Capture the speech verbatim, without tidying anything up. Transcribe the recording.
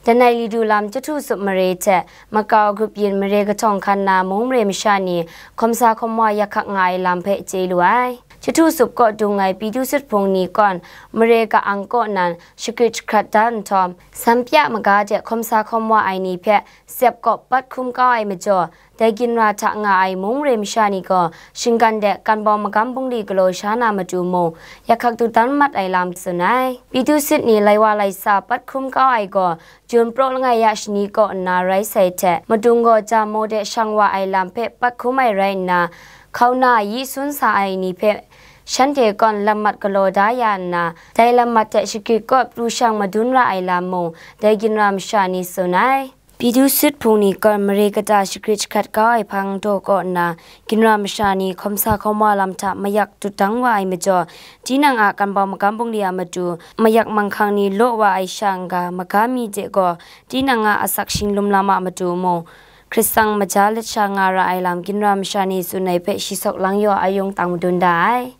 Danai li du lam Jahtu Sup mare hte makau grup yin mare kahtawng hkan na mung mare masha ni hkawm sa hkawm wa yak hkak nga ai lam hpe chye lu ai. Jahtu Sup kaw dung ai Pitu Sut Hpung ni kawn mare ka-ang kaw nan shagrit jahkrat da nhtawm, Sanpya maga de hkawm sa hkawm wa ai ni hpe Sep kaw pat hkum kau ai majaw, dai ginra hta nga ai mung mare masha ni gaw shinggan de kanbawng magam bungli galaw sha na matu mung, yak hkak dutan mat ai lam tsun ai. Pitu Sut ni lai wa lai sa pat hkum kau ai gaw, Jun praw langai ya shani kaw nna rai sai hte, madung gaw Jamo de shang wa ai lam hpe pat hkum ai rai nna, hkauna yi sun sa ai ni hpe shanhte kawn lam mat galaw da ya nna, dai lam mat hte shagrit kaw pru shang madun ra ai lam mung, dai ginra masha ni tsun ai. Pitu Sut Hpung ni kawn mare kata shagrit jahkrat kau ai hpang daw kaw nna, ginra masha ni hkawm sa hkawm wa lam hta mayak dut dang wa ai majaw, tinang a kanbawng magam bungli a matu mayak manghkang ni law wa ai sha n-ga, maga mi de gaw tinang a asak shinglum lam a matu mung, hkrit tsang maja let sha nga ra ai lam ginra masha ni tsun ai hpe shi sawk lang yaw ayung tang madun da ai.